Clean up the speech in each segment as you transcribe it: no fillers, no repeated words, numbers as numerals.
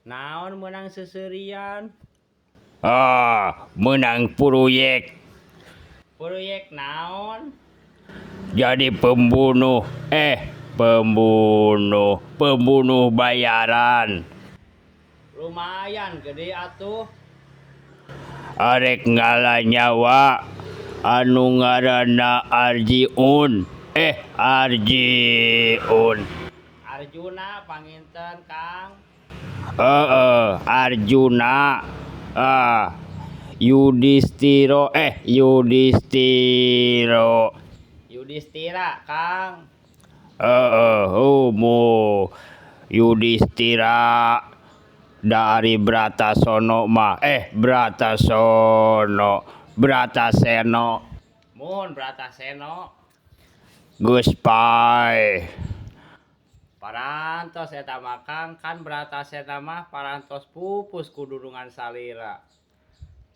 Naon meunang seuseurian? Ah, meunang proyek. Proyek naon? Jadi pembunuh, eh pembunuh, pembunuh bayaran. Lumayan gede atuh. Arek ngala nyawa anu ngaranna Arjiun, eh Arjiun. Arjuna panginten, Kang. Heeh, Arjuna. Ah, Yudhistiro, eh Yudhistiro. Yudhistira, Kang. Heeh, humu Yudhistira dari Bratasono mah, eh Bratasono, Brataseno. Mun Brataseno. Geus paeh. Parantos eta mah, Kang, kan Bratasena mah parantos pupus ku dudungan salira.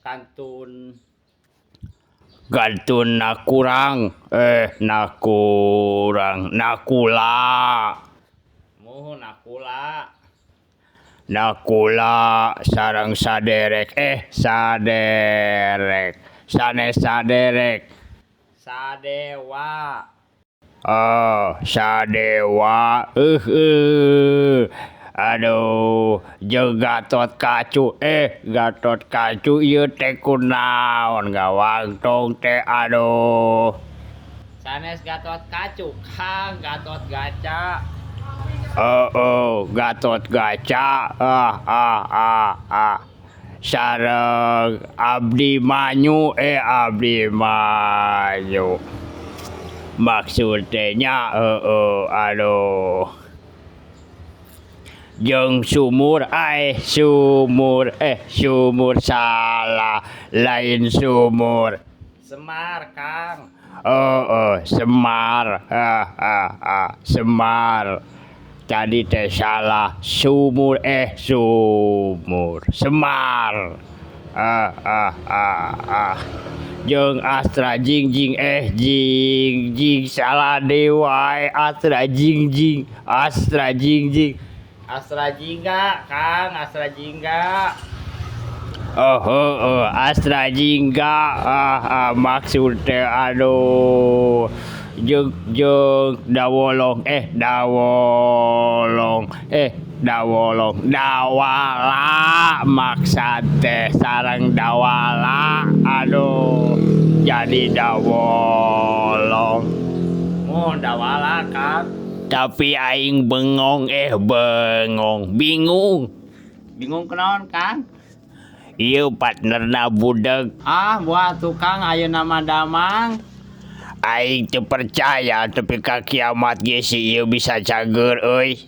Kantun Gantun na kurang, eh na kurang, nakula. Muhun nakula. Nakula sareng saderek, eh saderek, sanes saderek. Sadewa. Oh, sadewa. Aduh, jeung Gatot Kacu, eh Gatot Kacu ieu teh kunaon ngawangtong teh, aduh. Sanes Gatot Kacu, Kang, Gatot Gaca. Oh, Gatot Gaca. Ah ah ah ah. Sareng Abdi Manyu, eh Abdi Manyu. Maksud teh nya, heeh, aduh. Jeung sumur, ai sumur, eh sumur salah, lain sumur. Semar, Kang. Oh, oh, Semar. Ah ah ah, Semar. Tadi teh salah, sumur, eh sumur, Semar. Ah ah ah ah. Jeung Astra Jingjing, eh Jingjing salah deui wae, Astra Jingjing, Astra Jingjing. Astra Jingga, Kang, Astra Jingga. Oh, oh, oh, Astra Jingga. Ah, ah, maksud teh aduh. Jeung jeung Dawolong, eh Dawolong, eh Dawolong, Dawala maksad teh sareng Dawala. Aduh, jadi Dawolong. Mun Dawala, Kang. Tapi aing bengong, eh bengong, bingung. Bingung kunaon, Kang? Ieu partnerna budeg. Ah, buat tukang ayeuna mah damang. Aing teu percaya tepi ka kiamat ge si ieu bisa cager euy.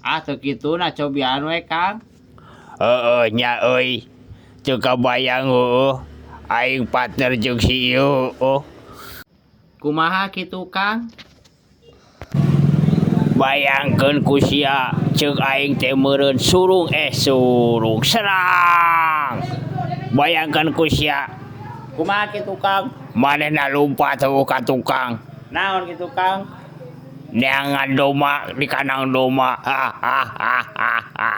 Ah, teu kituna cobian we, Kang. Heeh nya euy. Teu kabayang heueuh. Aing partner jeung si ieu heueuh. Kumaha kitu, Kang? Bayangkeun ku sia ceuk aing teh meureun surung, eh surung serang. Bayangkeun ku sia. Kumaha kitu, Kang? Manehna lumpat heueuh ka tukang. Naon kitu, Kang? Neangan domba di kandang domba. Ha ha ha ha ha.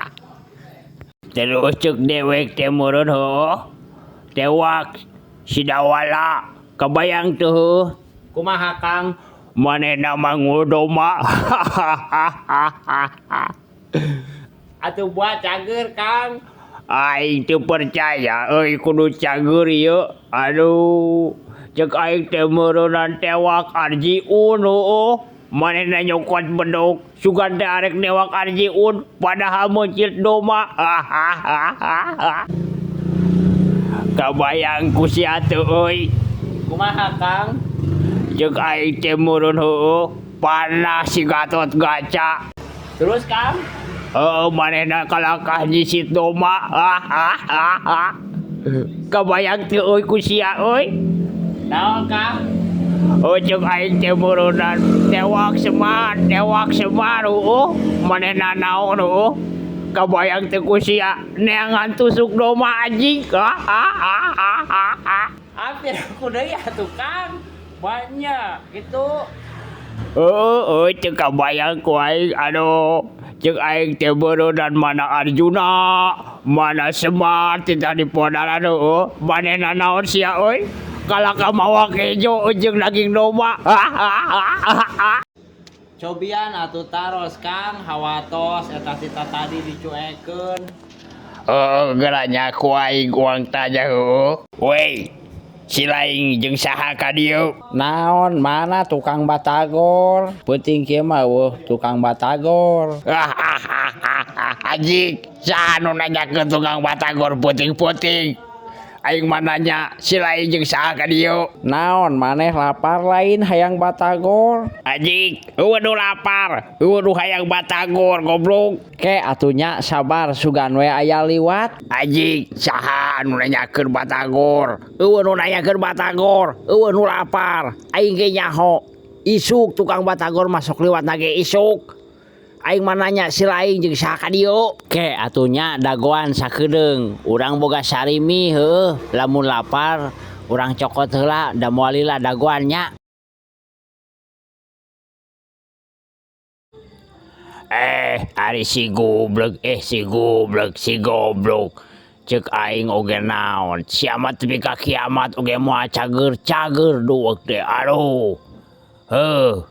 Terus ceuk dewek teh meureun heueuh. Tewak si Dawala. Kabayang teu heueuh? Kumaha, Kang? Manehna manggul domba. Ha ha ha ha ha. Atuh buat cager, Kang. Aing teu percaya euy kudu cager ieu. Aduh, ceuk aing teh meureunan tewak Arjiun heueuh. Manehna nyokot bedog, sugan teh arek newak Arjiun padahal meuncit domba. Ha ha ha ha ha. Kabayang ku sia teu euy. Kumaha, Kang? Ceuk aing teh meureun heueuh, panah si Gatot Gaca. Terus, Kang? Heueuh, manehna kalakah nyisit domba. Ha ha ha ha. Kabayang teu euy ku sia euy. Naon, Kang? Oh, ceuk aing teh meureunnan tewak Semar, tewak Semar heueuh. Manehna naon heueuh. Kabayang teu ku sia neangan tusuk domba anjing. Ha ha ha ha ha ha. Hampir aku deui atuh, Kang. Banyak gitu. Heueuh euy teu kabayang ku aing aduh. Ceuk aing teh beureunan mana Arjuna, mana Semar titah dipodaran heueuh. Manehna naon sia euy? Kalah ka mawa kejo jeung daging domba. Cobian atuh taros Kang, hawatos eta ti tadi dicuekeun. Oh, geura nya ku aing uang tanya heueuh. Wey, si laing jeung saha ka dieu? Naon mana tukang batagor? Peuting kieu mah eueuh tukang batagor. Anjing, saha nu nanyakeun tukang batagor peuting-peuting? Aing mah nanya si laing jeung saha ka dieu? Naon maneh lapar lain hayang batagor? Anjing, eueuh nu lapar, eueuh nu hayang batagor goblok. Ke atuh nya sabar sugan we aya liwat. Anjing, saha nu nanyakeun batagor? Eueuh nu nanyakeun batagor, eueuh nu lapar. Aing ge nyaho. Isuk tukang batagor masuk liwat nage isuk. Aing mah nanya si laing jeung saha ka dieu? Ke atuh nya dagoan sakedeung. Urang boga sarimi heueuh, lamun lapar urang cokot heula da moal lila dagoan nya. Ari si goblok, si goblok, si goblok. Ceuk aing oge naon, sia mah tepi ka kiamat oge moal cager-cager duek teh. Aduh. Heuh.